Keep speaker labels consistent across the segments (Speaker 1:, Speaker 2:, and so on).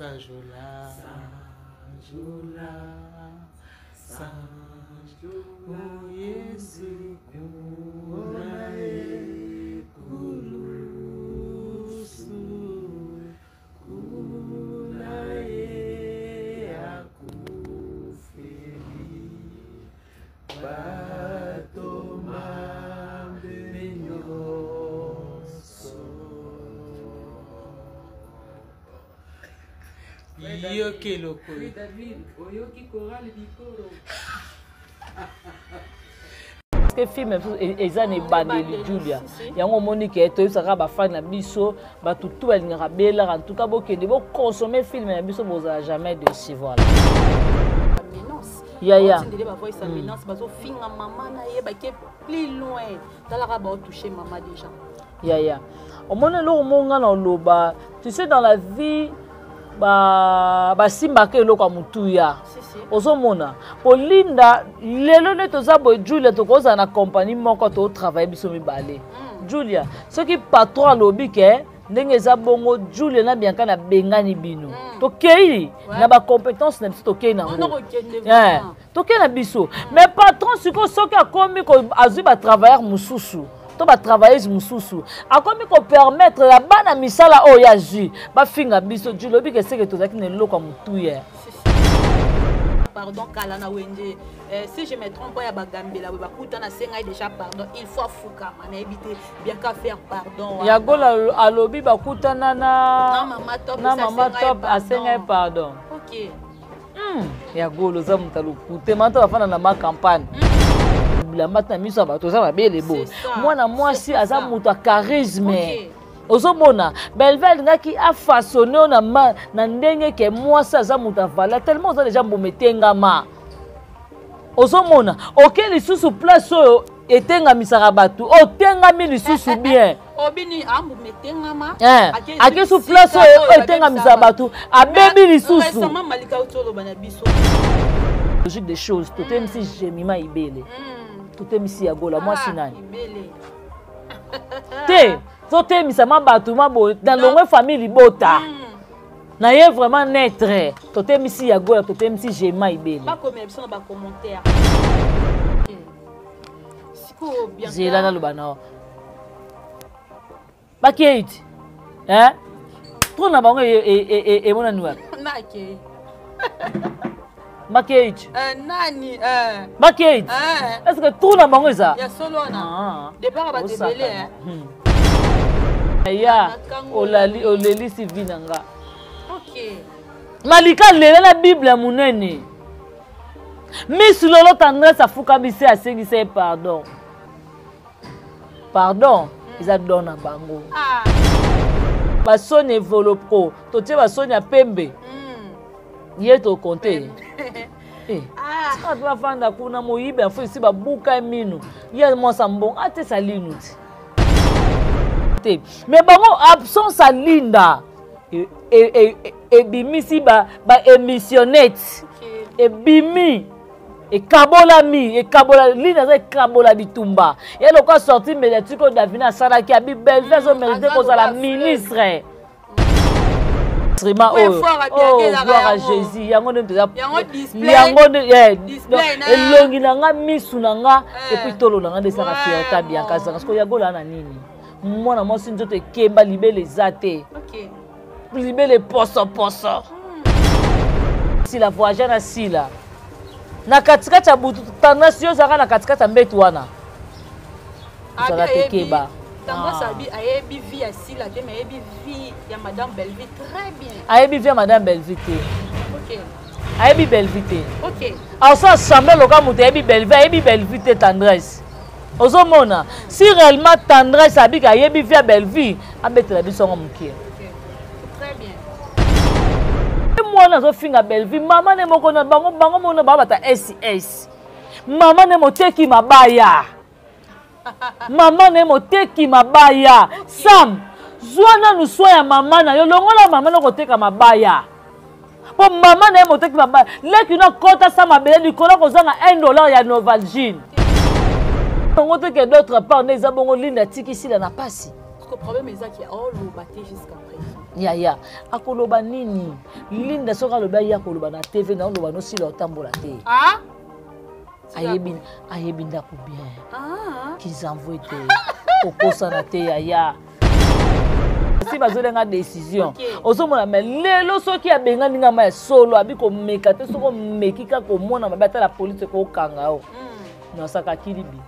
Speaker 1: Sanjola, sanjola, sanjola, Yesu kuna ekulusu, kuna ye akufeli bato mabe nyonso. Yoki eloko oyo.
Speaker 2: Oyoki chorale bikoro.
Speaker 3: Parce que film eza na ebandeli Julia. Yango omoni ke toyebisaka bafani na biso bato tu balingaka belaka en tout cas bokende boconsommer film na biso bozala jamais dessus voilà. Yaya.
Speaker 2: Otindele ba voice ya menace bazofinga mama na ye bake plus loin talaka baotouche mama déjà.
Speaker 3: Yaya. Omoni eloko moko nga na oloba, tu sais dans la vie ba basimbaka eloko ya motuya.
Speaker 2: Si, si.
Speaker 3: Ozomona polinda lelo nde toza boye Julia, tokozala na compagnie moko totravaille biso mibale. Julia, soki patron alobi ke ndenge eza bongo Julia na Bianca na bengani bino. Tokei na ba compétence na biso tokei na ngo. Tokei na biso. Mais patron sikoyo soki akomi ko azwi ba travailleur mosusu to ba travailleuse mosusu akomi ko permettre ya bana misala oyo ya azwi bafinga biso. Julia oyebi ke seke tozalaki na eloko ya motuya.
Speaker 2: Pardon kala na wenje. Si je me trompe ya bagambela bakuta na sengai déjà pardon il faut afukama na yebi te bien qu'à faire pardon.
Speaker 3: Ya gola alobi bakutana na
Speaker 2: na mama top,
Speaker 3: na mama top asengai pardon.
Speaker 2: OK.
Speaker 3: Ya gola oza moto alokute mama top afanda na ma campagne. Bilamba na miso ya bato oza mabele bo.
Speaker 2: C'est ça.
Speaker 3: Mwana mwasi
Speaker 2: C'est
Speaker 3: aza
Speaker 2: ça.
Speaker 3: moto ya charisme.
Speaker 2: OK.
Speaker 3: Ozomona Belve alingaki afaçonner oyo na ma, na ndenge ke mwasi aza moto avala tellement oza déjà mbuma etengama. Ozomona oke lisusu place oyo etengamisaka bato, otengami lisusu bien.
Speaker 2: Obini ambu metengama.
Speaker 3: Ake su place oyo etengamisaka bato, abebi lisusu.
Speaker 2: Récemment Malika otoloba na biso.
Speaker 3: Logique des choses, totemisi Jemima Ibele. Totemisi Yagola, mwasi nani?
Speaker 2: Ibele.
Speaker 3: Te, totemisa ma bato ma boye, na longwe famille libota. Na ye vraiment naître. Totemisi Yagola, totemisi Jemima Ibele.
Speaker 2: Ba komela biso na ba commentaire. Sikoyo Bianca.
Speaker 3: Zela naloba na yo. Bakei ti. Hein? Trop na bango emonani wapi?
Speaker 2: Nakei.
Speaker 3: Bakei ti.
Speaker 2: Nani?
Speaker 3: Bakei ti. Est-ce que trop na bango eza?
Speaker 2: Ya solo wana. Départ ba tebele, hein.
Speaker 3: Ya, olali, olelisi vie na nga.
Speaker 2: OK.
Speaker 3: Malika lela na Bible ya munene. Miss Lolo Tendresse afukamisi asengisa ye pardon. Pardon, eza don na bango. Basoni evolopro, totie basoni ya pembe. Ye to compter. Tika tu bafanda kuna moyibi afo esi babuka minu. Ye mwasa mbongo atesa linu ti. Te. Mais bango absence ya Linda ebimisi ba émissionnette. Ebimi ekabolami, ekabola Linda aza ekabola bitumba. Ye lokola sortie médiatique oyo Davina asalaki, abi Belve azo mériter
Speaker 2: Aza
Speaker 3: kozala
Speaker 2: lokola
Speaker 3: ministre. Instrument
Speaker 2: Ouais,
Speaker 3: oyo.
Speaker 2: foire à
Speaker 3: Oh,
Speaker 2: Bianca, ezalaka
Speaker 3: gloire à
Speaker 2: yango.
Speaker 3: Jésus. Yango nde toza
Speaker 2: Yango display.
Speaker 3: Yango nde, eh,
Speaker 2: Display
Speaker 3: donc,
Speaker 2: na.
Speaker 3: elongi na nga, misu na nga, et puis tolo na nga nde ezalaka
Speaker 2: Ouais,
Speaker 3: fierté Bianca
Speaker 2: mon.
Speaker 3: azalaka. Parce que yagola na nini? Mwana mwasi nzoto ekemba, libele eza te. Libele poso poso. Sila voyage na sila. Na katikati ya butu, tendance yo ozalaka na katikati ya mbetu wana. Ozalaka
Speaker 2: Abi ayebi,
Speaker 3: keba.
Speaker 2: Tendance abi ayebi vie ya Sila te, mais ayebi vie ya Madame Bellevue très bien.
Speaker 3: Ayebi vie ya Madame Bellevue te. Ayebi Bellevue te. Alors ça, Samuel Loka moto ayebi Bellevue, ayebi Bellevue te Tendresse. Ozomona, si réellement Tendresse abika ayebi vie ya Bellevue, abetela biso ngo mokie.
Speaker 2: Très bien.
Speaker 3: Mwana azofinga Bellevue, mama ne moko na bango, bango mona ba bata SS. Mama ne moteki mabaya. Mama ne moteki mabaya. Sam, zwa nanu soin ya mama na yo, longola mama na koteka mabaya. Po mama na ye moteki mabaya, leki na kota sa mabele likolo kozanga un dollar ya Novalgine. Bongo te que d'autre part nde eza bongo Linda atiki Sila na pasi.
Speaker 2: problème ezaki aoloba te jusqu'à présent.
Speaker 3: Yaya akoloba nini? Linda soki alobi aye akoloba na TV na oloba nosila otambola te.
Speaker 2: Ah?
Speaker 3: Ayebi ayebi ndako bien.
Speaker 2: Ah.
Speaker 3: Kizamvwe te. Okosana te yaya. Si bazolenga décision.
Speaker 2: Okay.
Speaker 3: Ozomona mais lelo soki abengani nga ma ya solo abi komeka te soki omeki kaka komona mabe ata la police ekokanga yo. Nosaka kilibi.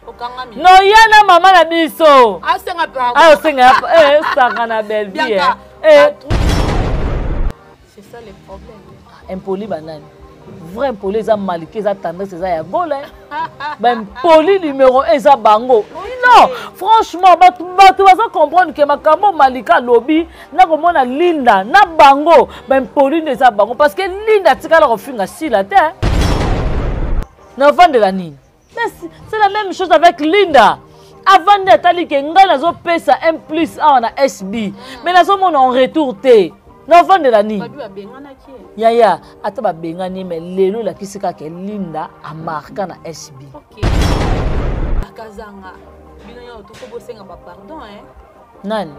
Speaker 2: Okangami.
Speaker 3: Noya na mama na biso.
Speaker 2: Asenga pardon.
Speaker 3: Ah, osenga eh saka na belle vie.
Speaker 2: Bianca,
Speaker 3: Eh.
Speaker 2: C'est ça le problème.
Speaker 3: Impoli banani. Vrai impoli eza malike eza tendresse eza ya gola. Ba impoli numéro 1 eza bango. Non, franchement bato bato baza comprendre que makambo Malika lobi na komona Linda na bango ba impoli nde eza bango parce que Linda atikala kofinga Sila te. Na vandela nini? Mais c'est la même chose avec Linda. Avant nde atali ke ngai nazopesa un plus awa na SB mais nazomona en retour te. Navandela nini?
Speaker 2: Babi babenganaki ye.
Speaker 3: Yaya ata babengani mais lelo elakisi kaka Linda amarka na SB.
Speaker 2: Ok. Akazanga. Bino nyonso toko bosenga ba pardon hein.
Speaker 3: Nani?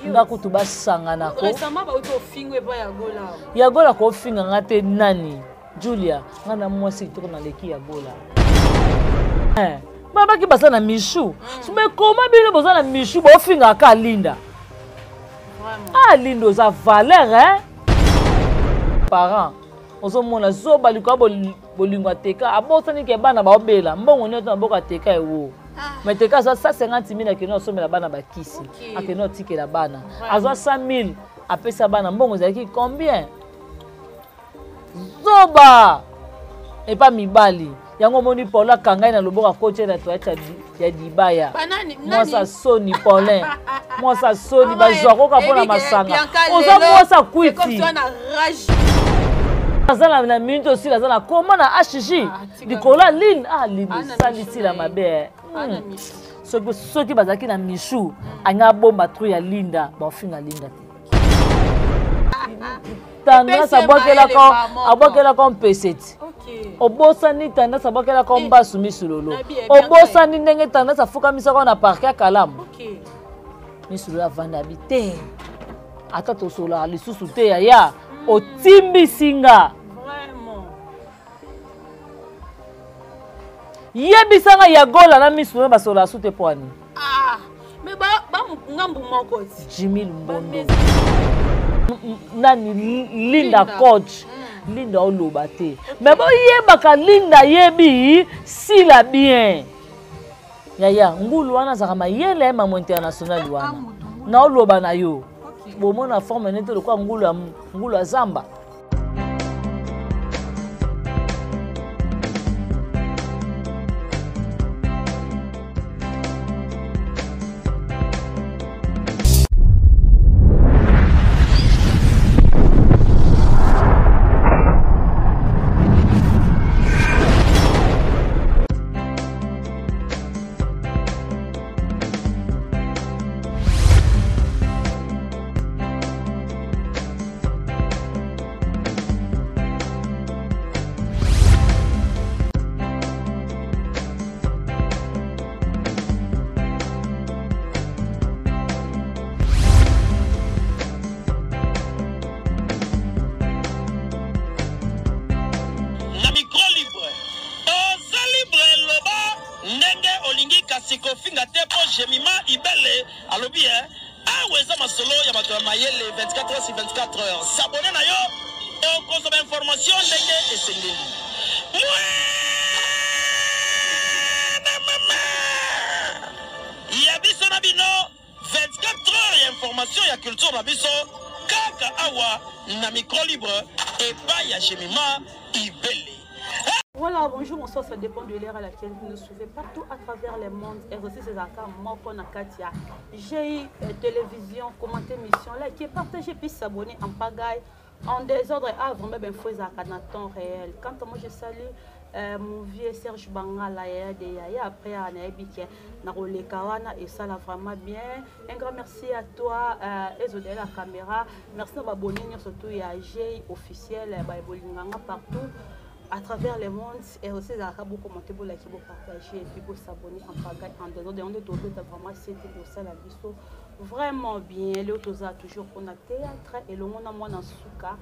Speaker 3: Nga kutu basanganako.
Speaker 2: Récemment bauti ofingwe epai ya Gola.
Speaker 3: Ya Gola kofinga nga te nani? Julia, nga na mwasi kitoko naleki ya Gola. Eh, babaki baza na Michou. Mais comment bino boza na Michou bofinga ka Linda?
Speaker 2: Vraiment.
Speaker 3: Ah Linda oza valeur hein? Parent, ozomona zoba likoya bolingo ateka abosani ke bana baobela mbongo nyonso na mboka ateka ewo. Mais teka azwa 150 000 akende osomela bana bakisi.
Speaker 2: Okay.
Speaker 3: Akende otikela bana.
Speaker 2: Vraiment.
Speaker 3: Azwa 100 000 apesa bana mbongo ezalaki combien? Zoba epa mibali yango omoni Paulin akangai na loboko akoti na toilette ya dibaya.
Speaker 2: Banani,
Speaker 3: mwasa soni Paulin, mwasa soni
Speaker 2: Mama,
Speaker 3: bazwa koka mpona
Speaker 2: Ebike,
Speaker 3: masanga.
Speaker 2: Bianca,
Speaker 3: Oza
Speaker 2: lelo,
Speaker 3: mwasa
Speaker 2: c'est comme
Speaker 3: kwiti.
Speaker 2: si on a rage.
Speaker 3: Aza na minute osila aza na koma na HG
Speaker 2: Ah, tika.
Speaker 3: likolo ya Lille. Ah Lille
Speaker 2: Ah, na
Speaker 3: osali
Speaker 2: Michou
Speaker 3: sila
Speaker 2: na ye.
Speaker 3: mabe.
Speaker 2: Ah, na Michou.
Speaker 3: Soki soki bazalaki na Michou, anga abomba trou ya Linda, baofinga Linda te. Tendresse abwakelaka abwakelaka mpese ti.
Speaker 2: Ok.
Speaker 3: Obosani tendresse abwakelaka mbasu misulolo.
Speaker 2: Nabi, eh, bien
Speaker 3: Obosani ndenge tendresse afukamisaka na parquet ya kalamu.
Speaker 2: Ok.
Speaker 3: Misulolo avanda abi te. Ata tosolaka lisusu te yaya. Otimbisi nga.
Speaker 2: Vraiment.
Speaker 3: Yebisanga ya Gola na misulolo basolaka su te poani.
Speaker 2: Ah, mais ba ba ngambu moko ti.
Speaker 3: Jimmy Lumbondo.
Speaker 2: Ba
Speaker 3: Nani Linda
Speaker 2: Linda.
Speaker 3: coach. Linda oloba te. Mais boyebaka Linda yebi sila bien. Yaya ngulu wana azalaka mayele ya mamo international wana. Na oloba na yo. Bomona forme nete lokola ngulu ya ngulu ya zamba.
Speaker 4: Na micro libre. Oza libre loba ndenge olingi kasi kofinga te po Jemima Ibele alobi hein. Awa eza masolo ya bato ya mayele 24 heures sur 24 heures. S'abonner na yo okozwa ba information ndenge esengeli. Mwana mama ya biso na bino 24 heures ya information ya culture na biso kaka awa na micro libre epai ya Jemima Ibele.
Speaker 2: Voilà, bonjour, bonsoir, ça dépend de l'heure à laquelle vous nous suivez partout à travers le monde. Et aussi, c'est Zaka, moko na Katia. J'ai télévision, commenter mission, likez, partagez, puis s'abonner en pagaille, en désordre. Ah, vraiment, ben, faut Zaka dans temps réel. Quant à moi, je salue mon vieux Serge Bangala, Yaya de Yaya, après, Anaïbi qui est na Roleka wana, et ça l'a vraiment bien. Un grand merci à toi, Ezodel la caméra. Merci à abonner, surtout, il y a G officiel, bah, Bolinganga partout. À travers le monde, et aussi ezalaka bokommente, bolaki, bopartage et puis bosabonner en pagaille, en désordre. Yango nde tobeta vraiment sete kosala biso vraiment bien. Leo tozala toujours mpona théâtre elongo na mwana suka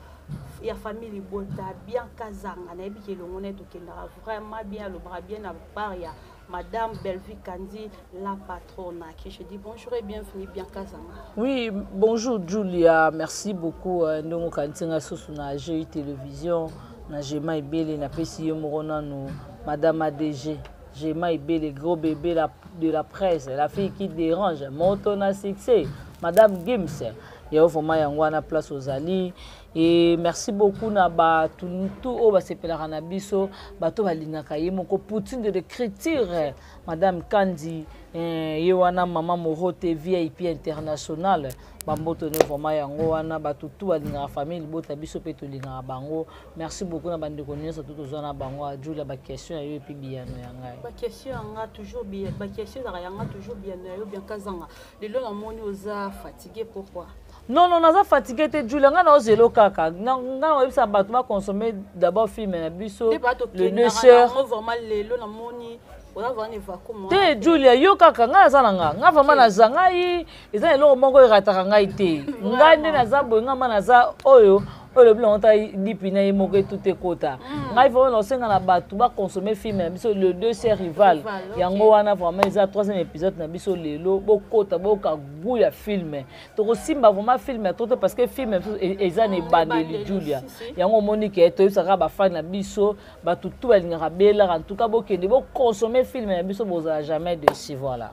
Speaker 2: ya famille libota, Bianca Zanga. Nayebi ke elongo na ye tokendaka vraiment bien, alobaka bien na part ya Madame Bellevue Kandi, la patronne, à qui je dis bonjour et bienvenue, Bianca Zanga.
Speaker 3: Oui, bonjour Julia, merci beaucoup. Ndongo Kantinga Sosu na GI Télévision, na Gema Ibele, na pesi yo moko nanu, Madame ADG, Gema Ibele, gros bébé de la presse, la fille qui dérange, moto na succès, Madame Gims, ya vraiment yango wana place ozali. Et merci beaucoup na bato tout oyo basepelaka na biso, bato balingaka ye moko Poutine de l'écriture, Madame Kandi, ye wana Mama Morote VIP international, bamboto ne vraiment yango wana, bato tout balingaka famille libota biso pe tolingaka bango. Merci beaucoup na bandeko nyonso tout tozwa na bango. A Julia, ba question ya yo et puis biyano ya ngai.
Speaker 2: Ba question ya nga toujours bien, ba question ya nga toujours biyano ya yo, Bianca Zanga. Lelo namoni oza fatigué, pourquoi?
Speaker 3: Non, non, naza fatigué te, Julia, nga na ozelo kaka. Nga na oyebisa bato ba consommer d'abord film na biso,
Speaker 2: Nde bato
Speaker 3: le
Speaker 2: kendaka
Speaker 3: deux sœurs.
Speaker 2: nango vraiment lelo namoni oza vraiment évacue moi.
Speaker 3: Te, Julia, yo kaka, nga naza na nga. Nga vraiment naza ngai, eza eloko moko erataka ngai te. Ngai nde naza boye, nga ma naza oyo, oyo lobi nango ta lipi na ye moko etuta ekota. Ngai vraiment naosenga na bato ba consommer film na biso, le deux sœurs rival.
Speaker 2: Rival, ok.
Speaker 3: Yango wana vraiment eza troisième épisode na biso lelo, bokota boyoka goût ya film. Tokosimba vraiment film ya toto parce que film ya biso eza na ebandeli,
Speaker 2: ebandeli,
Speaker 3: Julia.
Speaker 2: si, si.
Speaker 3: Yango omoni ke toyebisaka ba fan na biso, bato tout balingaka belaka. En tout cas, bokende boconsommer film na biso, bozala jamais déçu, voilà.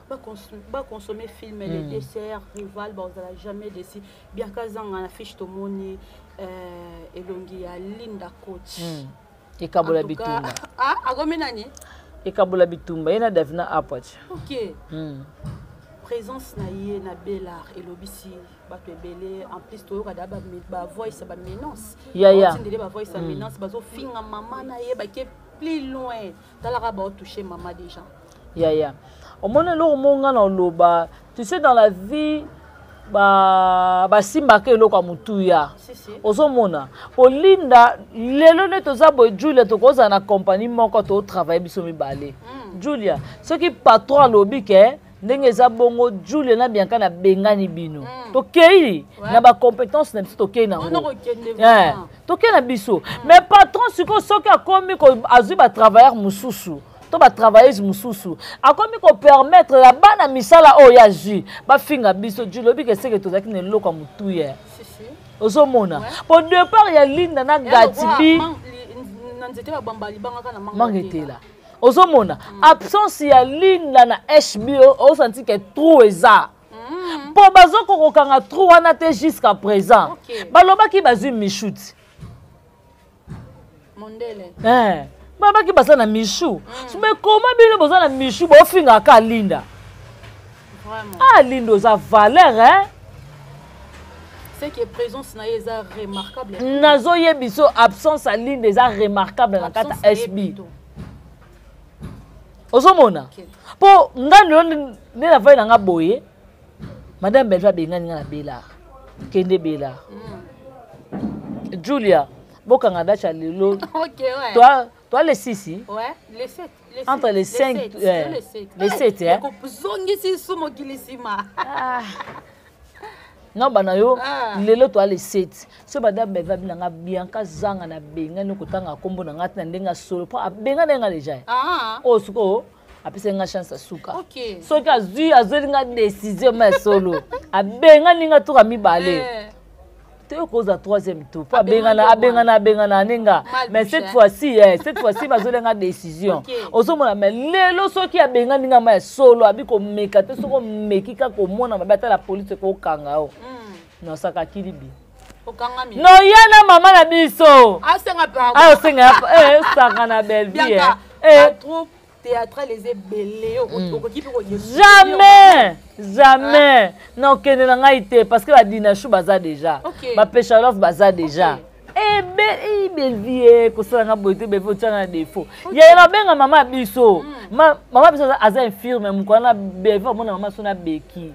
Speaker 2: Ba consommer film les deux sœurs rival, bozala jamais déçu. Bianca Zanga na fiche tomoni elongi ya Linda Coach.
Speaker 3: Ekabola
Speaker 2: En tout cas,
Speaker 3: bitumba.
Speaker 2: Ah, akomi nani?
Speaker 3: Ekabola bitumba ye na Davina Apwach.
Speaker 2: Ok. Présence na ye na Belar elobisi bato ebele. En plus toyoka da ba voice ba menace.
Speaker 3: Ya, ya.
Speaker 2: Batindele ba voice ya menace, bazofinga mama na ye, bake plus loin. Talaka ba toucher mama déjà.
Speaker 3: Ya, ya. Omoni eloko moko nga na oloba, tu sais, dans la vie basimbaka eloko ya motuya.
Speaker 2: Si, si.
Speaker 3: Ozomona olinda lelo nde toza boye, Julia, tokozala na compagnie moko totravaille biso mibale. Julia, soki patron alobi ke ndenge eza bongo, Julia na Bianca na bengani bino, tokei na bacompétence na biso, tokei nango.
Speaker 2: Ono kokende vraiment.
Speaker 3: Tokei na biso. Mais patron sikoyo soki akomi azwi batravailleur mosusu to batravailleuse mosusu, akomi kopermettre na bana misala oyo azwi bafinga biso, Julia, oyebi ke seke tozalaki na eloko ya motuya.
Speaker 2: Si, si.
Speaker 3: Ozomona po départ ya Linda na
Speaker 2: Ya
Speaker 3: Gatibi,
Speaker 2: lokwa, na nzete babamba libangaka na manga
Speaker 3: manga
Speaker 2: etela.
Speaker 3: etela. Ozomona absence ya Linda na HB, osanti ke trou eza mpo bazokokokanga trou wana te jusqu'à présent. Balobaki bazwi Michut.
Speaker 2: Mondele.
Speaker 3: Balobaki baza na Michu, mais comment bino boza na Michu bofingaka Linda?
Speaker 2: Vraiment.
Speaker 3: Ah, Linda oza valeur, hein?
Speaker 2: C'est que présence na ye eza remarquable.
Speaker 3: Nazoyebi biso absence ya Linda eza remarquable na kati
Speaker 2: Absence na
Speaker 3: ya
Speaker 2: ye
Speaker 3: HB.
Speaker 2: plutôt.
Speaker 3: Ozomona mpo nga lelo nde navandi na nga boye, Madame Belve abengani nga na Belar, kende Belar. Julia, bokanga date ya lelo.
Speaker 2: Ok, ouais.
Speaker 3: Toi, toi le 6.
Speaker 2: Ouais, les 7. Les
Speaker 3: Entre
Speaker 2: sept,
Speaker 3: les cinq,
Speaker 2: sept, les 7.
Speaker 3: les 7, hein.
Speaker 2: Zongisi su mokili nsima.
Speaker 3: Nga bana yo.
Speaker 2: Ah.
Speaker 3: Lelo toa le 7 so madame Belve abi nanga Bianca Zanga na bengani, kotanga nkombo na nga te na ndenge ya solo mpo abengani nga déjà. Oyo sikoyo apesaki nga chance ya suka. Soki azwi, azweli nga décision ma ya solo, abengani nga toka mibale. Te, okozwa troisième tour mpo
Speaker 2: Abengani
Speaker 3: abengana
Speaker 2: yo.
Speaker 3: Abengana, abengana nenga.
Speaker 2: Mal
Speaker 3: Mais
Speaker 2: bouche,
Speaker 3: cette
Speaker 2: hein.
Speaker 3: fois-ci, cette fois-ci bazolenga décision. Ozomona, mais lelo soki abengani nga ma ya solo, abi komeka te, soki omeki kaka omona mabe, ata la police ekokanga yo. Nosaka kilibi.
Speaker 2: Okangami.
Speaker 3: Noya na mama na biso.
Speaker 2: Asenga pardon.
Speaker 3: Ayo osenga esaka na Bellevie.
Speaker 2: Bianca, batroupe théâtrale eza ebele, okoki mpe koye.
Speaker 3: Jamais, jamais nakokende na ngai te parce que badinashu baza déjà, bapeshalove baza déjà. Ebe Bellevie kosala nga boye te. Bellevie otianga na défaut yaya, nabenga mama ya biso. Mama biso aza infirme, mokolo wana Bellevie amona mama so na beki,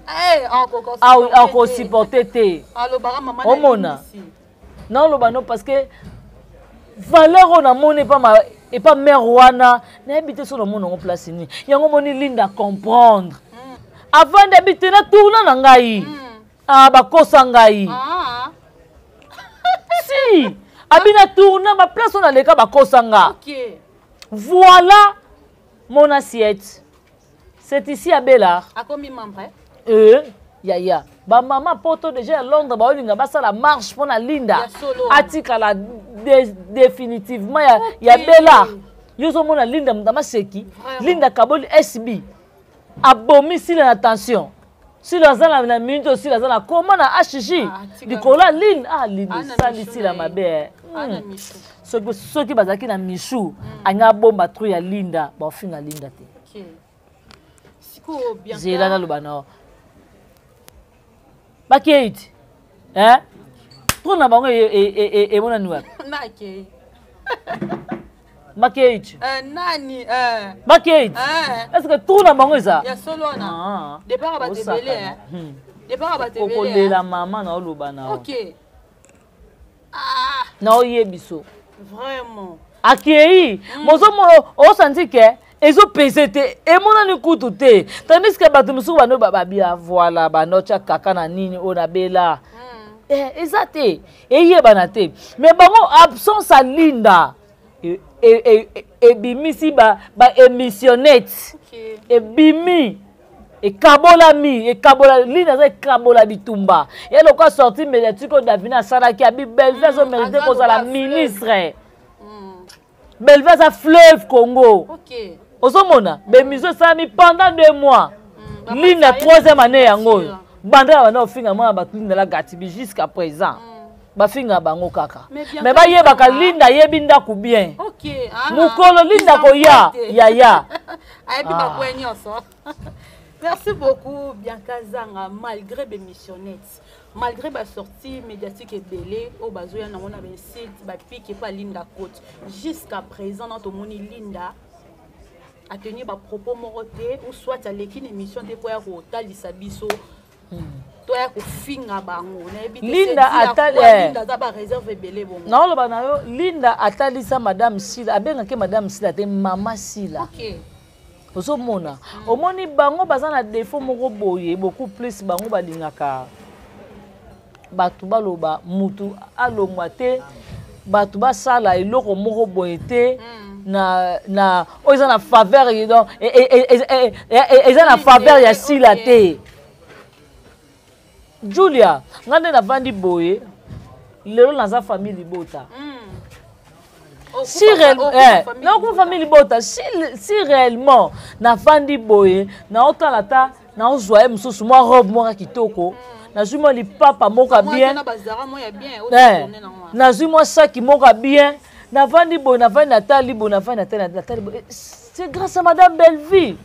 Speaker 3: akosupporte te.
Speaker 2: Alobaka mama.
Speaker 3: Omona. Naoloba no parce que Valeur oyo namoni epa epa mare wana, nayebi te so namoni yango place nini. Yango moni Linda comprendre. Avandi abi te na tourna na ngai. Ah, bakosa ngai.
Speaker 2: Ah.
Speaker 3: Si abi na tourna ba place oyo naleka bakosa nga.
Speaker 2: Okay.
Speaker 3: Voilà mon assiette. C'est ici à Bellard.
Speaker 2: Akomi membre. Eh?
Speaker 3: Yaya bamama poto déjà ya Londres baolinga basala marche mpo na Linda atikala définitivement ya, okay. ya Bellard. Yo ozomona Linda moto amaseki. Linda kaboli SB abomi Sila na tension. Sila aza na minute oyo Sila aza na koma na HG likolo ya Linde. Ah, Linde osali Sila mabe. Soki soki bazalaki na Michou, alingi abomba tru ya Linda, baofinga Linda te. Zela naloba na bakei ti tro na bango emonani wapi? Bakei ti
Speaker 2: nani
Speaker 3: bakei ti est ce que tro na bango eza
Speaker 2: ya solo wana? Départ bato ebele, départ bato ebele.
Speaker 3: Okolela mama na oloba na na oyebi so.
Speaker 2: Vraiment.
Speaker 3: Akei mozomona osanti ke ezopese te, emonani kutu te, tandis ke bato mosusu bano babia voilà, banotya kaka na nini oyo nabela eza te, eyebana te. Mais bango absence ya Linda ebimisi baémissionnette, ebimi ekabolami, ekabola Linda aza ekabola bitumba ye lokola sortie médiatique oyo Davina asalaki abi Belve azomérite kozala ministre. Belve aza fleuve Congo. Ozomona bémission esalami pendant 2 mois. Linda troisième année yango oyo banda na banda ofinga mwana bato Linda la Gatibi jusqu'à présent bafinga bango kaka. Mais bayebaka Linda ayebi ndako bien. Mokolo Linda koya yaya.
Speaker 2: Ayebi bakoya nyonso. Merci beaucoup Bianca Zanga. Malgré bémissionnette, malgré basortie médiatique ebele oyo bazoya nango na bainsulte, bapike epa Linda Cote, jusqu'à présent na tomoni Linda atenir bapropos moko te ou soit aleki na émission te mpo ya kotalisa biso to ya kofinga bango. Nayebi te.
Speaker 3: Linda
Speaker 2: Linda aza baréserve ebele bongo.
Speaker 3: Naoloba na yo, Linda atalisa madame Sila, abengaki madame Sila te, mama Sila. Ozomona, omoni bango baza na défaut moko boye, beaucoup plus bango balingaka bato baloba mutu alongwa te, bato basala eloko moko boye te na oyo eza na faveur, donc eza na faveur ya Sila te. Julia, nga nde navandi boye lelo, naza famille libota. Si naokuma famille libota, si réellement navandi boye, naotala ta naozwa ye mosusu mwa robe moko ya kitoko, nazwi mwa lipapa moko ya bien, nazwi mwa saki moko ya bien, navandi boye, navandi natali boye, navandi natali, natali boye, c'est grâce à madame Bellevue.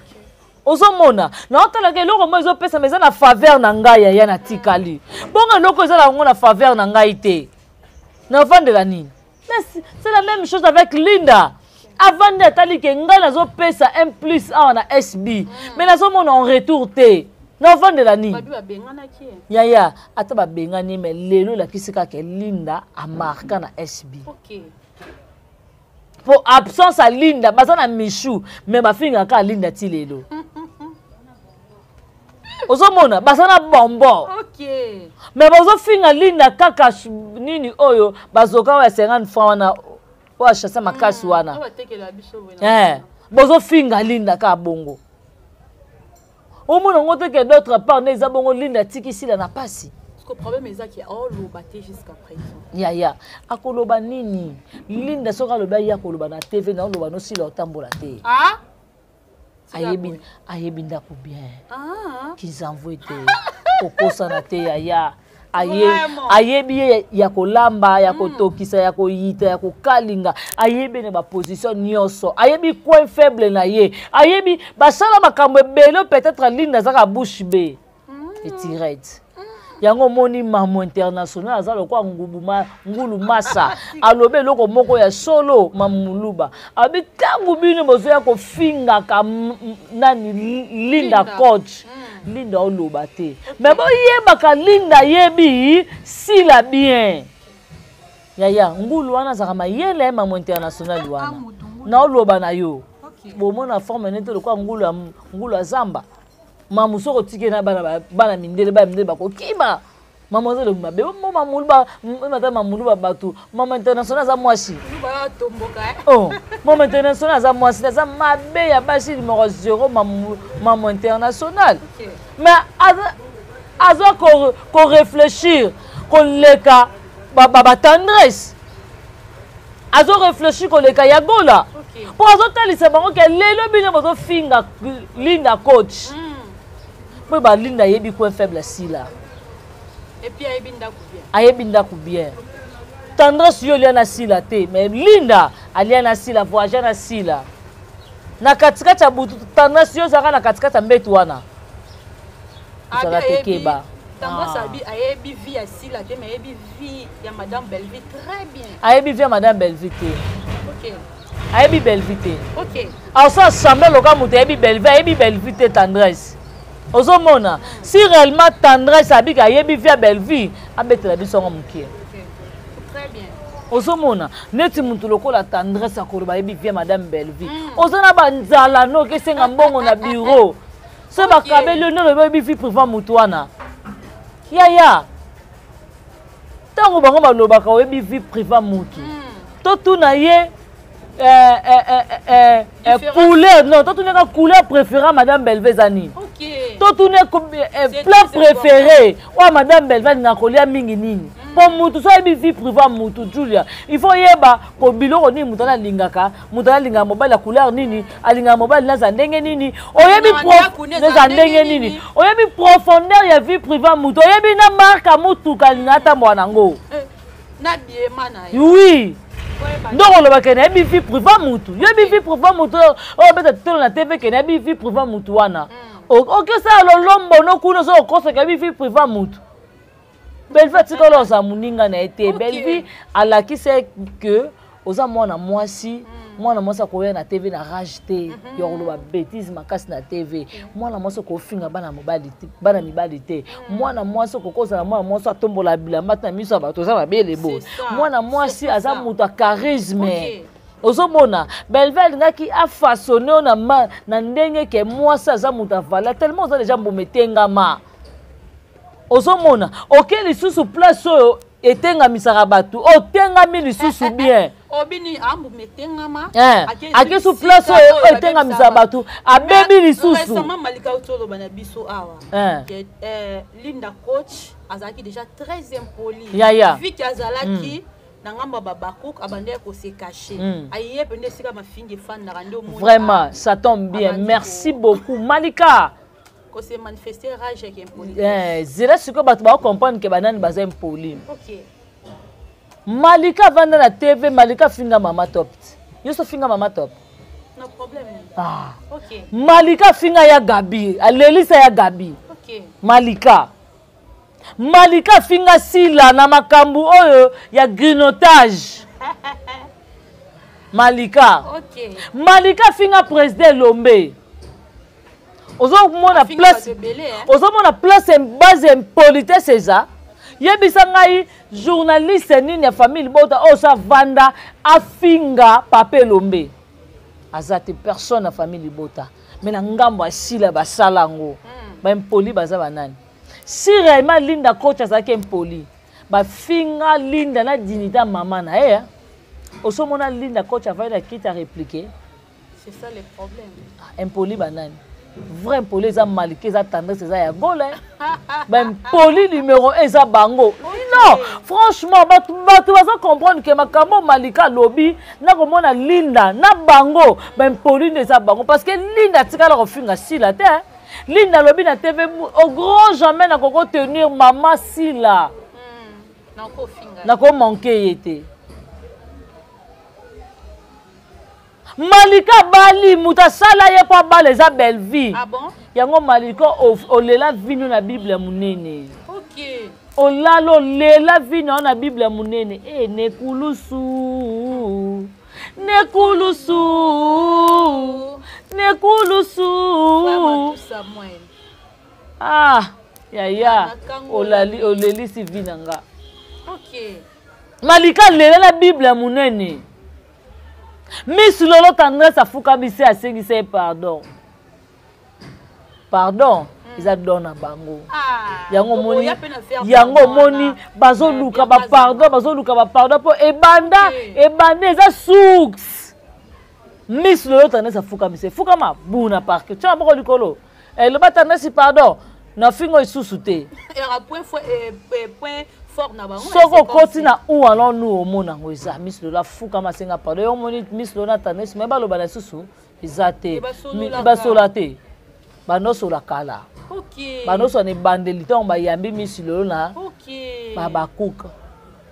Speaker 3: Ozomona naotalaka eloko moko ezopesama eza na faveur na ngai, yaya natikali bongo. Eloko eza nango na faveur na ngai te, navandela nini? Mais c'est la même chose avec Linda. Avandi atali ke ngai nazopesa un plus awa na SB, mais nazomona en retour te, navandela nini? Yaya, ata babengani, mais lelo elakisi kaka Linda amarka na SB po absence ya Linda baza na Michou, mais bafingaka Linda ti lelo. Ozomona baza na bonbon, mais bazofinga Linda kaka nini oyo bazoka oyo ya 50 franc wana oyo achase makasi wana. Bozofinga Linda kaka bongo. Omona yango te ke d'autre part nde eza bongo, Linda atiki Sila na pasi.
Speaker 2: Problème ezaki aoloba te jusqu'à présent.
Speaker 3: Yaya, akoloba nini Linda? Soki alobi aya koloba na TV na oloba nosila otambola te. Ayebi, ayebi ndako bien. Kizamvu ete okosana te yaya. Ayebi ye ya kolamba, ya kotokisa, ya koyita, ya kokalinga, ayebi na baposition nyonso, ayebi coin faible na ye, ayebi basala makambo ebele. Peut-être Linda azaka bouche bée etirete yango. Omoni mamo international aza lokola ngubu ngulu masa, alobi eloko moko ya solo. Mamuluba alobi ntango bino bozoya kofingaka nani Linda coach, Linda oloba te, mais boyebaka Linda ayebi Sila bien. Yaya ngulu wana azalaka mayele mamu international wana. Naoloba na yo. Bomona forme nete lokola ngulu ya ngulu ya zamba. Mamu soko otiki na bana bana mindele bana mindele bakokima. Mamu aza elongi mabe. Mo mamulu ba mata mamulu ba bato. Mamu international aza mwasi. Oh, mamu international aza mwasi, aza mabe ya basi numéro 0 mamu mamu international. Mais aza aza ko ko réfléchir koleka ba ba, ba tendresse. Azo réfléchir koleka ya Gola. Po azotalisa bango ke lelo bino bozofinga Linda coach. Po ba Linda ayebi coin faible asila.
Speaker 2: Et puis ayebi ndako bien.
Speaker 3: Ayebi ndako bien. Tendresse yo lia na sila te, mais Linda alia na sila, voyage na sila. Na katikati ya butu tendresse yo zaka na katikati ya mbetu wana. Zaka te keba.
Speaker 2: Tendresse abi ayebi vie ya sila te, mais ayebi vie ya madame Bellevue très bien.
Speaker 3: Ayebi vie ya madame Bellevue te.
Speaker 2: OK.
Speaker 3: Ayebi Bellevue te.
Speaker 2: OK.
Speaker 3: Aso semblant loka moto ayebi Bellevue, ayebi Bellevue te tendresse. Ozomona si réellement tendresse abika ayebi vie ya Bellevue, abetela biso yango mokie.
Speaker 2: Très bien.
Speaker 3: Ozomona neti mutu lokola tendresse akoloba ayebi vie madame Bellevue. Oza na banzala no kesenga mbongo na bureau. So bakabeli yo nde oyebi vie privée mutu wana. Yaya. Tango bango balobaka oyebi vie privée mutu. Totuna ye couleur non totunaka couleur préférée madame Bellevue eza nini? Totuna plat préféré oyo madame Bellevue alingaka kolia mingi nini? Po mutu so ayebi vie privée mutu Julia, il faut yeba ko biloko nini mutu alingaka, mutu alingaka mobali ya couleur nini, alingaka mobali naza ndenge nini, oyebi naza ndenge nini, oyebi profondeur ya vie privée mutu, oyebi na marque ya mutuka alingaka atambola nango.
Speaker 2: Na biema na ye.
Speaker 3: Oui. Ndoko olobaka na yebi vie privée mutu. Yebi vie privée mutu oyo beta tolo na TV ke na yebi vie privée mutu wana. Okesala lolombo no kuna so okosaka yebi vie privée mutu. Bellevue atikala oza moninga na ye te. Bellevue alakisa que oza mwana mwasi, mwana mwasi akoya na TV na rage te, ya koloba bêtise makasi na TV. Mwana mwasi okofinga bana mobali te, bana mibali te. Mwana mwasi okokozala mwana mwasi atombola bilamba te na miso ya bato, oza mabele boye. Mwana mwasi aza moto ya charisme. Ozomona Bellevue alingaki afaçonner oyo na ndenge ke mwasi aza moto ya valeur, tellement oza déjà mbuma etengama. Ozomona oke lisusu place oyo etengamisaka bato, otengami lisusu bien.
Speaker 2: Obini ambu metengama.
Speaker 3: Ake su place oyo etengamisaka bato, abebi lisusu.
Speaker 2: Récemment Malika otoloba na biso awa. Que Linda coach azalaki déjà très impoli.
Speaker 3: Yaya.
Speaker 2: Vu que azalaki na ngambo ba bakuk abandaki ko se cacher. Aye pende sika mafingi fanda nde omoni.
Speaker 3: Vraiment, ça tombe bien. Merci beaucoup Malika.
Speaker 2: Ko se manifester rage qui impoli.
Speaker 3: Zela siko bato ba comprendre que banani baza impoli.
Speaker 2: OK.
Speaker 3: Malika vanda na TV, Malika finga mama top. Yoso finga mama top.
Speaker 2: No problème. OK.
Speaker 3: Malika finga ya Gabi, alelisa ya Gabi.
Speaker 2: OK.
Speaker 3: Malika. Malika finga sila na makambu oyo ya grignotage. Malika.
Speaker 2: OK.
Speaker 3: Malika finga président Lombe. Ozomona place, ozomona place base impolitesse eza. Yebisa ngai journaliste nini ya famille bota oyo sa vanda afinga Papa Elombe. Aza te personne na famille libota. Mais na ngambo asila basala ngo. Ba impoli baza banani. Si réellement Linda coach azalaki impoli, ba finga Linda na dignité mama na ye. Osomona Linda coach avali na kiti a répliquer.
Speaker 2: C'est ça le problème.
Speaker 3: Ah, impoli banani. Vrai impoli eza Malika, eza tendresse, eza ya Gola. Ba impoli numéro 1 eza bango. Non, franchement bato baza comprendre que makambo Malika lobi na komona Linda na bango, ba impoli nde eza bango parce que Linda atikala kofinga Sila te. Linda lobi na TV au grand jamais na koko tenir mama Sila.
Speaker 2: Na kofinga.
Speaker 3: Na ko manquer ye te. Malika bali mutu asala ye po abala eza Bellevue.
Speaker 2: Ah bon?
Speaker 3: Yango Malika olela vino na Bible ya munene.
Speaker 2: OK.
Speaker 3: Olala olela vino na Bible ya munene. Nekulusu. Nekulusu. Nekulusu. Ah, yaya. Olali olelisi vina nga.
Speaker 2: OK.
Speaker 3: Malika lela na Bible ya munene. Miss Lolo tendresse afukamisi asengisa ye pardon. Pardon eza don na bango.
Speaker 2: Ah,
Speaker 3: Yango omoni yango omoni bazoluka ba pardon bazoluka ba pardon po ebanda ebanda eza source. Miss Lolo tendresse afukamisi fukama buna parke tia maboko likolo. Eloba tendresse pardon na fingo lisusu te.
Speaker 2: Point fort na bango.
Speaker 3: Soki okoti na où allons nous omona yango eza Miss Lolo afukama asenga pardon. Yo omoni Miss Lolo na tendresse mais baloba na lisusu eza te. Basola te. Banosola kala. Banosola na ebandeli ntango bayambi Miss Lolo na babakuka.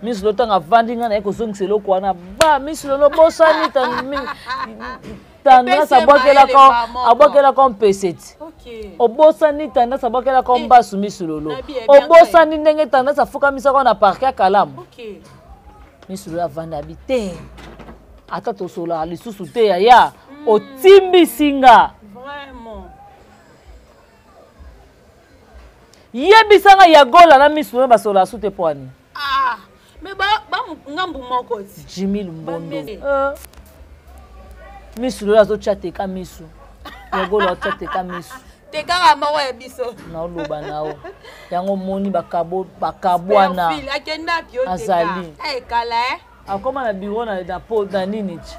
Speaker 3: Miss Lolo ntango avandi ngai naye kozongisa eloko wana ba Miss Lolo bosani tendresse abwakelaka mpese ti obosani tendresse abwakelaka mbasu Miss Lolo obosani ndenge tendresse afukamisaka na parke ya kalamu. Miss Lolo avanda abi te ata tosolaka lisusu te yaya otimbisi nga. Yebisanga ya Gola na Miss Lolo basolaka su te poani.
Speaker 2: Ah, mais ba ba ngambu moko ti.
Speaker 3: Jimmy Lumbondo. Miss Lolo azotya teka misu. Ya Gola otya teka misu.
Speaker 2: Tekaka moko ya biso.
Speaker 3: Naoloba nao. Yango moni bakabo bakabwana.
Speaker 2: Akenda pio teka.
Speaker 3: Azali.
Speaker 2: Eh kala eh.
Speaker 3: Akoma na bureau na na po na nini ti.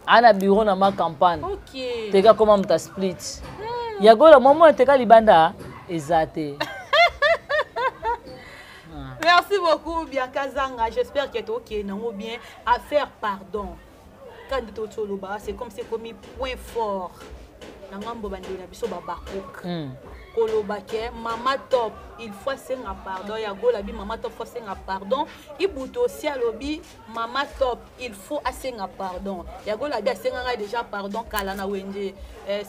Speaker 3: Ana bureau na ma campagne.
Speaker 2: Okay.
Speaker 3: Teka koma muta split. Ya Gola momo teka libanda eza te.
Speaker 2: Merci beaucoup Bianca Zanga, j'espère que tu es ok bien à faire pardon. Quand tu es c'est comme c'est comme point fort. Na ngambo bande na biso babakok. Koloba ke mama top, il faut senga pardon ya Gola bi mama top faut senga pardon. Ibuto aussi alobi mama top, il faut asenga pardon. Ya Gola bi asenga ngai déjà pardon kala na wenje.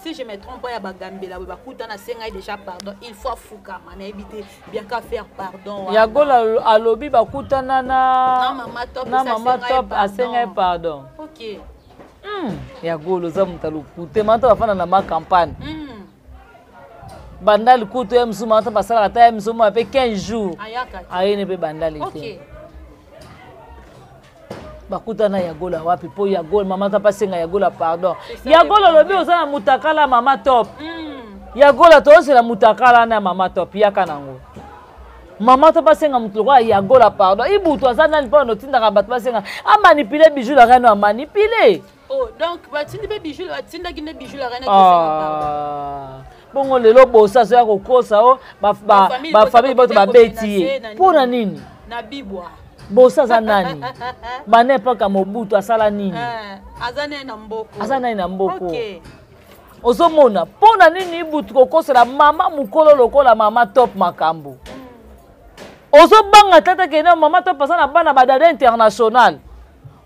Speaker 2: Si je me trompe pas ya bagambela we bakuta na senga déjà pardon, il faut afuka mana ebite bien qu'à faire pardon.
Speaker 3: Ya Gola alobi bakutana na
Speaker 2: na mama top
Speaker 3: na mama top asenga pardon.
Speaker 2: OK.
Speaker 3: Ya Gola oza mutu alokute mama top afanda na ma campagne. Bandali kutu ya msuma mama top asalaka ta ya msuma pe 15 jours. Ayene pe bandali te. Bakutana ya Gola wapi po ya Gola mama top asenga ya Gola pardon. Ya Gola lobi oza na mutakala mama top. Ya Gola tozela mutakala na mama top yaka nango. Mama top asenga mutu lokola ya Gola pardon. Ibutu aza nani po notindaka bato basenga a manipuler bijou la reine a manipuler.
Speaker 2: Oh donc batindi be bijou batindaki ne bijou la reine asenga pardon.
Speaker 3: Bongo lelo bosa so ya kokosa o ba ba famille bato babeti ye. Pona nini?
Speaker 2: Na bibwa.
Speaker 3: Bosa aza nani? Bana epaka Mobutu asala nini?
Speaker 2: Aza nani na mboko?
Speaker 3: Aza nani na mboko? Ozomona pona nini Ibutu kokosela mama mukolo lokola mama top makambo? Ozobanga tata kena mama top aza na bana ba dada international.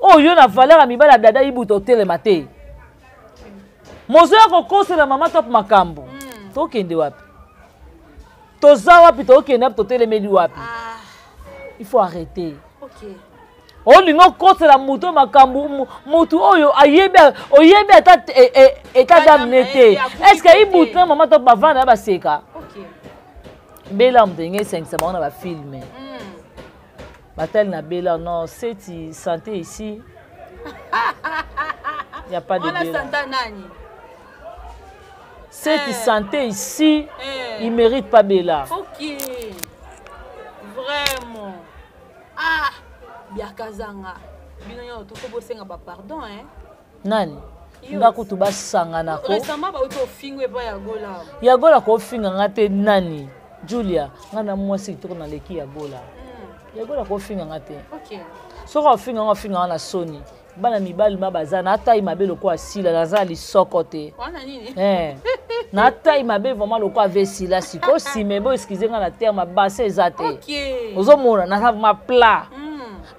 Speaker 3: Oyo na valeur ya mibali ya dada Ibutu otelema te. Mozo ya kokosela mama top makambo. Tokende wapi? Toza wapi? Tokende wapi? Totelemeli wapi? Il faut arrêter. Olingo okosela moto makambo, moto oyo ayebi, oyebi ata état d'âme ne te. Est-ce que Ibutu na mama top bavanda baseka? Bela moto ndenge esangisa bango na ba film. Batali na Bela non, c'est santé ici. Y a pas de Bela. Cette santé ici, il mérite pas Bella.
Speaker 2: Ok. Vraiment. Ah, Bianca Zanga. Bino nyo to ko senga ba pardon hein.
Speaker 3: Nani? Nga kutu basanga na ko.
Speaker 2: Récemment ba auto fingwe pa ya Gola.
Speaker 3: Ya Gola ko finga nga te nani? Julia, nga na mwasi kitoko na leki ya Gola. Ya Gola ko finga nga te.
Speaker 2: Ok.
Speaker 3: Soko finga nga finga na Sony. Bana mibali ma baza na tai mabe lokola sila naza lisoko te.
Speaker 2: Wana nini?
Speaker 3: Na tai mabe vraiment lokola ve sila siko sime bo excusez nga na terme basse eza te. Ozomona na ma plat.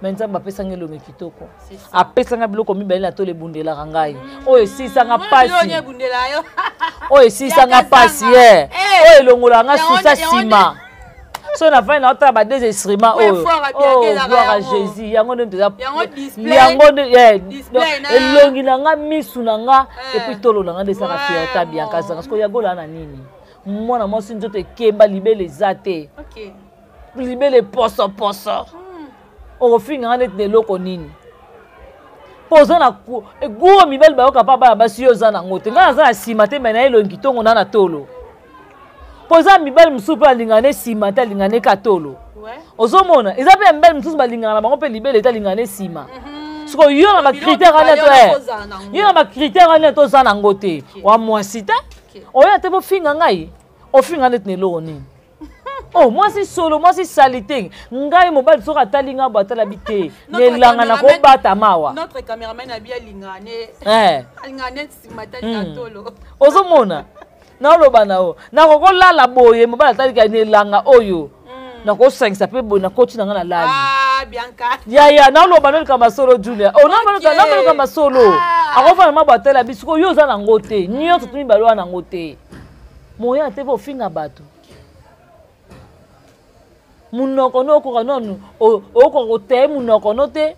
Speaker 3: Mais nzambe apesanga elongi kitoko. Apesanga biloko mibale na tole ebundelaka ngai. Oyo esisanga pasi. Oyo esisanga pasi ye. Oyo elongolaka nga susa sima. So na fani na otala ba deux instruments oyo. Oh, gloire à Jésus. Yango nde toza. Yango nde elongi na nga misu na nga et puis tolo na nga nde esaka fierté Bianca Zanga. Siko ya Gola na nini? Mwana mwasi nzoto ekemba libele eza te. Libele poso poso. Okofinga nga neti na eloko nini? Mpo oza na guo mibali bayoka mpa bana basi, yo oza nango te. Ngai naza na nsima te, me na elongi ntongo na na tolo. Mpo eza mibali mosusu mpe alingaka ne nsima te, alingaka ne ka tolo. Ozomona, eza mpe ya mibali mosusu balingaka na bango mpe libele te, alingaka ne nsima. Sikoyo yo na bacritère wana to yo na bacritère wana toza nango te, wa mwasi te, oya te bofinga ngai, ofinga neti na eloko nini? Oh, mwasi solo, mwasi salite. Ngai mobali soki atali ngai bo atala bi te, nelanga na kobata mawa.
Speaker 2: Notre cameraman abi alingaka ne alingaka ne nsima te, alingaka tolo.
Speaker 3: Ozomona, naoloba na yo, nakokolala boye, mobali atalika nelanga oyo, nakosangisa mpe boye, nakoti na ngai, nalali.
Speaker 2: Ah, Bianca.
Speaker 3: Yaya, naoloba no likambo solo, Julia. Oh, naoloba likambo solo. Akofanda mabo atala bi sikoyo, yo oza nango te, nyonso to mibale wana nango te, moya te mpo ofinga bato. Munoko no okoka nonu, okoka koteye munoko no te.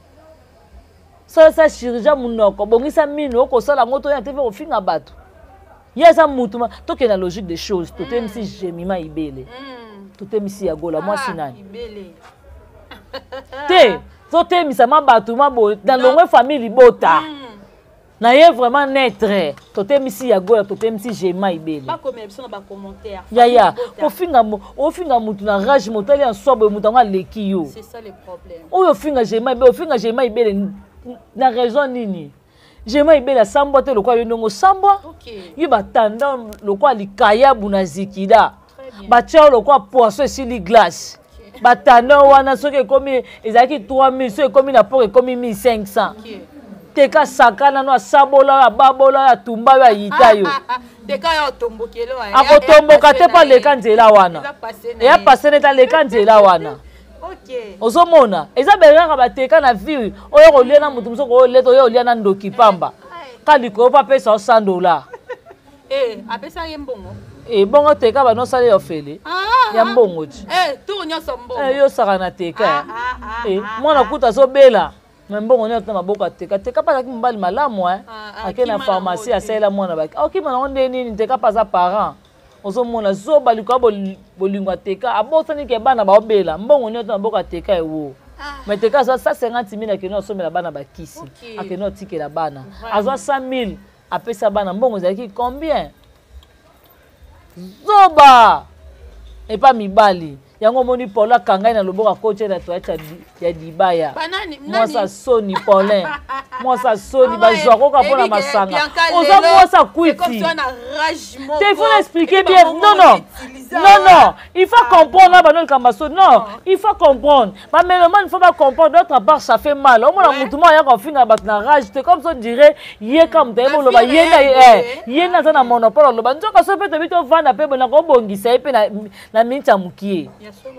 Speaker 3: Salisa chirurgien munoko, bongisa mino, okosala yango toya te mpe kofinga bato. Ye aza mutu, tokende na logique des choses. Totemisi Jemima Ibele, totemisi ya Gola, mwasi nani te, totemisa ma bato ma boye na longwe famille libota na ye vraiment netre. Totemisi ya Gola, totemisi Jema Ibele.
Speaker 2: Bakomela biso na bacommentaire.
Speaker 3: Yaya, kofinga, ofinga mutu na rage, motali ya nswa boye, moto yango aleki yo.
Speaker 2: C'est ça le problème.
Speaker 3: Oyo ofinga Jema Ibele, ofinga Jema Ibele na raison nini? Jema Ibele asambwa te lokola yo ndongo osambwa. Yo batanda lokola likayabu na zikida, batia yo lokola poisson esili glace. Batanda wana soki ekomi, ezalaki 3000, soki ekomi na poko ekomi 1500. Teka saka nano, asabola oyo, ababola oyo, atumba oyo, ayita yo.
Speaker 2: Teka yo atombokelo.
Speaker 3: Akotomboka te mpo aleka nzela wana, eya pase neti aleka nzela wana. Ozomona, eza bele kaka bateka na vie oyo kolia na motu mosuku, oyo leta oyo olia na ndoki pamba ka likolo mpo apesa yo 100 $.
Speaker 2: Apesa ye mbongo.
Speaker 3: Ebongo teka banosala yo ofele ya mbongo ti.
Speaker 2: Tour nyonso mbongo.
Speaker 3: Yo osaka na teka, mwana kuta azobela me mbongo nyonso na maboko. Ateka, teka mpe azalaki mobali malamu, ake na pharmacie, asalela mwana baki, okima nango nde nini? Teka mpe aza parent. Ozomona zoba likolo ya bolingo, ateka, abosani ke bana baobela, mbongo nyonso na maboko, ateka ewo. Mais teka azwa 150 000, akende asomela bana bakisi, akende otikela bana, azwa 100 000, apesa bana mbongo, ezalaki combien? Zoba epa mibali yango. Omoni Paulin akangai na loboko, akoti na toilette ya libaya. Mwasi asoni, Paulin, mwasi asoni, bazwa koka mpona masanga. Oza mwasi akwiti te, il faut expliquer bien. Non, non, non, non, il faut comprendre na bano likambo soni. Non, il faut comprendre bamélomane, il faut bacomprendre. D'autre part, ça fait mal. Omona mutu moko ayaka kofinga bato na rage te, comme ça dirait ye ka moto ayebi oloba, ye nde ye nde aza na monopole oloba. Nzoka so mpe tobi tovanda mpe boye, nakobongisa ye mpe na miniti ya mokie.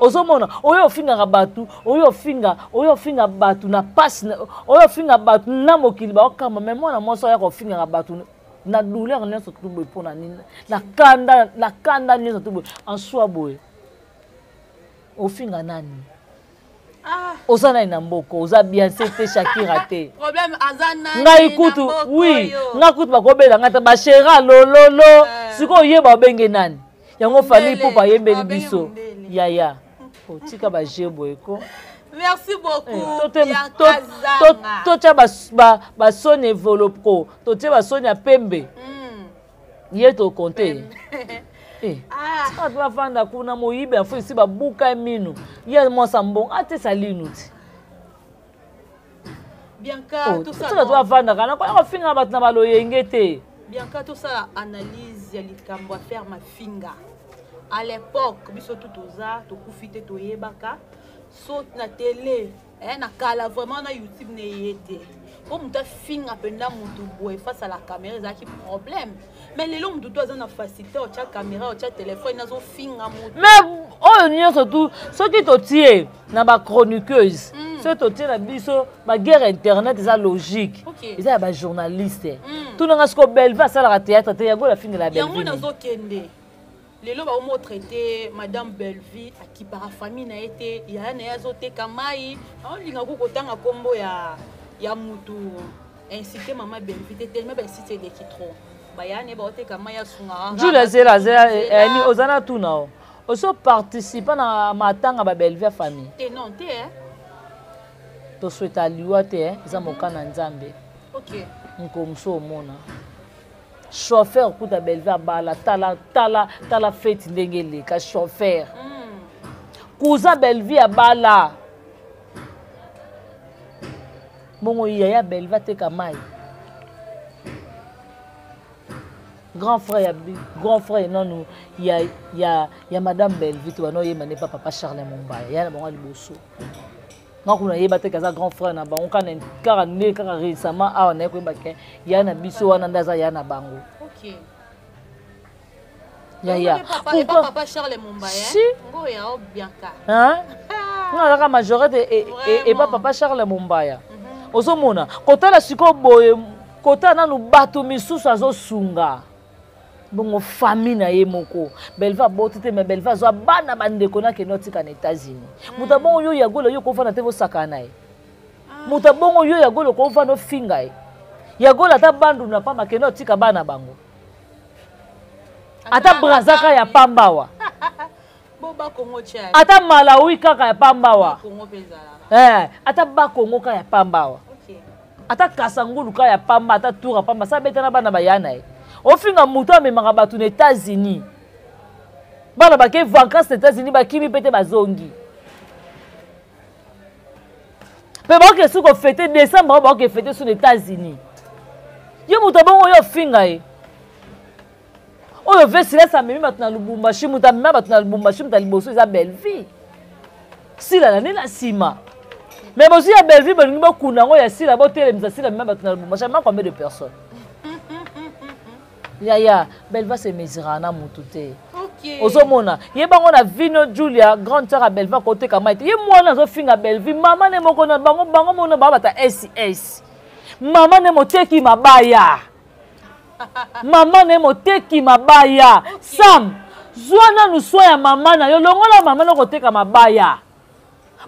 Speaker 3: Ozomona oyo ofingaka bato, oyo ofinga, oyo ofinga bato na pasi, oyo ofinga bato na mokili baokamba. Mais mwana mwasi oyo ofingaka bato na douleur nyonso tu boye, mpo na nini? Na kanda, na kanda nyonso tu boye, en soi boye, ofinga nani? Oza nani na mboka? Oza Beyoncé te, Shakira te. Ngai kutu, oui, ngai kutu bakobela ngai te, bashera lololo. Sikoyo oyeba obenge nani yango? Fally mpo bayembeli biso, yaya, otika baje boye ko.
Speaker 2: Merci beaucoup.
Speaker 3: Totya basoni evoloko, totie basoni ya pembe, ye tokonte. Bato bafanda kuna, moyibi afo esi babuka ye minu, ye mwasa mbongo atesa linu ti.
Speaker 2: Bianca.
Speaker 3: Bato bafandaka na koya kofinga bato na baloyenge te.
Speaker 2: Bianca, tosala analyse ya likambo affaire mafinga. À l'époque, biso tu toza tokufi te, toyebaka so na télé, na kala vraiment, na YouTube na ye te, mpo moto afinga mpenza motu boye face à la caméra ezalaki problème. Mais lelo motu to aza na facilité, otya caméra, otya telefone, azofinga motu.
Speaker 3: Mais oyo nyonso tu, soki totie na bachroniqueuse, soki totie na biso baguerre internet, eza logique. Eza ya bajournaliste. Tunanga siko, Belve asalaka théâtre te, yango nafingela.
Speaker 2: Yango.
Speaker 3: Belve.
Speaker 2: Nazokende lelo, baomo traité madame Bellevie, akipaka famille na ye te, yaya na ye azoteka mai, aolinga ku kotanga nkombo ya mutu, incité mama Bellevie te, tellement baincité eleki trop, baya na ye baoteka mai, asungaka.
Speaker 3: Jules, zela zela, ni oza na tuna o oso participe na matanga ba Bellevie famille?
Speaker 2: Te, non te, eh.
Speaker 3: Tosweta liwa te, eh, eza mokana Nzambe.
Speaker 2: Okay.
Speaker 3: Nkomso omona. Chauffeur kuta Bellevue abala, tala tala tala fete ndenge eleka chauffeur. Cousin Bellevue abala. Bongo yaya Bellevue ateka mai. Grand frère ya grand frère nanu ya ya ya madame Bellevue to bano yema ne papa Charles Mombaya ya na bango liboso. Nga kuna yeba te kaza grand frère na bango kana kaka nde kaka récemment awa naye koyeba ke ya na biso wana nde aza ya na bango.
Speaker 2: Okay.
Speaker 3: Yaya.
Speaker 2: Pourquoi papa Charles Mombaya?
Speaker 3: Si.
Speaker 2: Ngo ya o Bianca.
Speaker 3: Hein? Nga azaka majorette et et, et pas papa Charles Mombaya. Ozomona kotala sikoyo boye kotala nanu bato misusu azosunga bongo famille na ye moko Belva aboti te mais Belva azwa bana bandeko na kende otika na États-Unis. Moto abongo yo ya Gola yo kofanda te bosakana na ye. Moto abongo yo ya Gola okofanda ofinga ye. Ya Gola ata bandu na pamba kende otika bana bango. Ata Brazza kaka ya pamba wa. Ata Malawi kaka ya pamba wa. Eh, ata Bakongo kaka ya pamba wa. Ata Kasangulu kaka ya pamba, ata Tour ya pamba, sa beta na bana baya na ye. Ofinga moto amemaka bato na États-Unis. Bana bake vacances na États-Unis bakimi pete bazongi. Pe baoke su ko fêter décembre, baoke fêter sur les États-Unis. Yo moto bongo yo finga ye. Oyo Vesilès amemi bato na Lubumbashi, moto amema bato na Lubumbashi, moto ya liboso eza Bellevue. Sila na nde na nsima. Mais bozwi ya Bellevue bolingi bokunda yango ya Sila, botelemisa Sila amema bato na Lubumbashi, amema combien de personnes? Yaya, Bellevue se mesurera na motu te.
Speaker 2: Okay.
Speaker 3: Ozomona, ye bango na Vino Julia, grande sœur ya Bellevue akoteka mai te. Ye mwana azofinga Bellevue, mama ne moko na bango, bango mona ba bata SS. Mama ne moteki mabaya. Mama ne moteki mabaya.
Speaker 2: Okay.
Speaker 3: Sam, zwa nanu soin ya mama na yo, longola mama na koteka mabaya.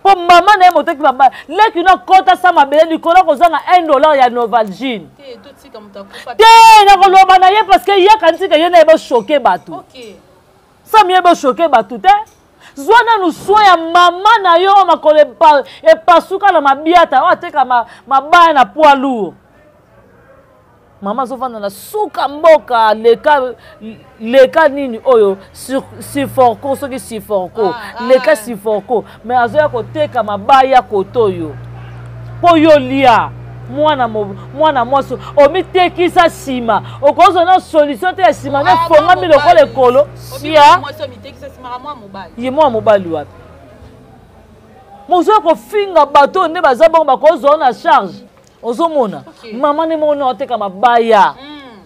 Speaker 3: Po mama na ye moteki mabaya, leki na kota sa mabele likolo kozanga $1 ya Novalgine.
Speaker 2: Te, totika moto akufa.
Speaker 3: Te, nakoloba na ye parce que ye akanisi ke ye na ye bochoke bato.
Speaker 2: Okay.
Speaker 3: Sam ye bochoke bato te. Zwa nanu soin ya mama na yo oyo makolo epasuka na mabiata oyo ateka mabaya na poids lourd. Mama azovanda na suka mboka leka, leka nini oyo siforco soki siforco leka siforco mais azoya koteka mabaya koto oyo mpo yo lia mwana mwasi omitekisa nsima okozwa na solution te ya nsima nde fongami lokola ekolo sia ye mwana mobali wapi mozoya kofinga bato oyo nde baza bongo bakozwa na charge. Ozomona mama nde moko nde ateka mabaya.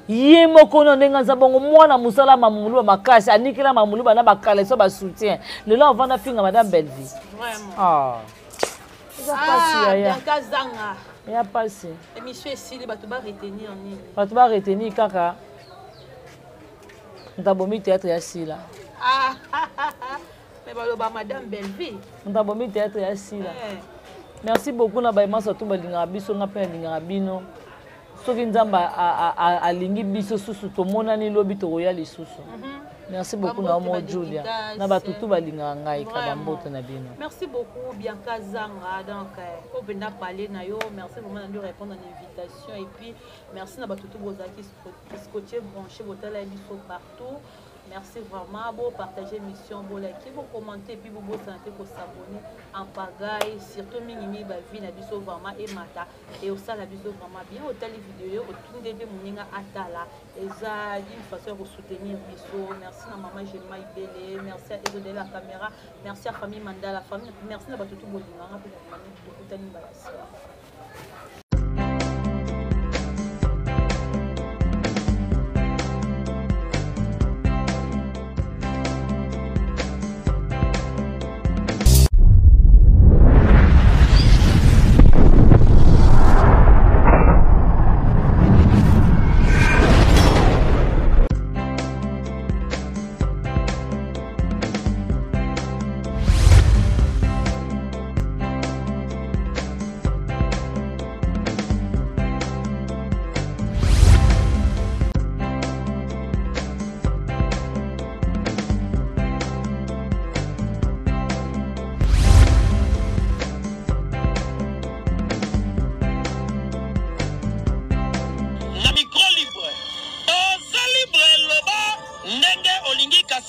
Speaker 3: Ye moko nde ndenge aza bongo mwana mosala mamuluba makasi anikela mamuluba na bakaleso ba soutien lelo avanda finga madame Bellevue.
Speaker 2: Vraiment.
Speaker 3: Ah. Eza pasi yaya.
Speaker 2: Bianca Zanga.
Speaker 3: Ya pasi.
Speaker 2: Émission esili bato ba retenir nini?
Speaker 3: Bato ba retenir kaka Ntabomi théâtre ya Sila.
Speaker 2: Ah. Mais baloba madame Bellevue.
Speaker 3: Ntabomi théâtre ya Sila.
Speaker 2: Eh.
Speaker 3: Merci beaucoup na bayemanso tout balingaka biso nga pe nalingaka bino. Soki Nzambe alingi biso susu tomonani lobi tokoya lisusu. Merci beaucoup na
Speaker 2: Bambote
Speaker 3: omo Julia.
Speaker 2: ba
Speaker 3: Na batu tout balingaka ngai ka
Speaker 2: Vraiment.
Speaker 3: bambote na bino.
Speaker 2: Merci beaucoup Bianca Zanga donc obenda parler na yo. Merci vraiment de répondre à l'invitation et puis merci na batu tout bozaki scotché branché botala biso partout. Merci vraiment, bo partager mission, bo liker, bo commenter, puis bo bosana te ko s'abonner en pagaille, surtout mingi mingi ba vie na biso vraiment et mata et au sala biso vraiment bien otali vidéo otinde pe muninga atala eza une façon de soutenir biso. Merci na maman Gemma Ibele, merci à Ezo de la caméra, merci à famille Mandala, famille, merci na bato tout bolinga nga pe na tokutani mbala sima.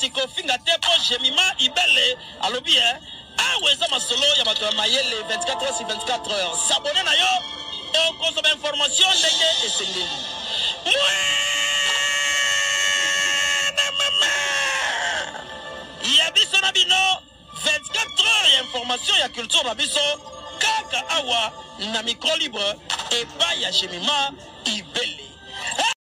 Speaker 4: kasi kofinga te mpo Jemima Ibele alobi e awa eza masolo ya bato ya mayele 24 heures sur 24 heures. S'abonner na yo, okozwa bainformation ndenge esengeli. Mwana mama ya biso na bino, 24 heures ya information ya culture na biso, kaka awa na Micro Libre, epai ya Jemima.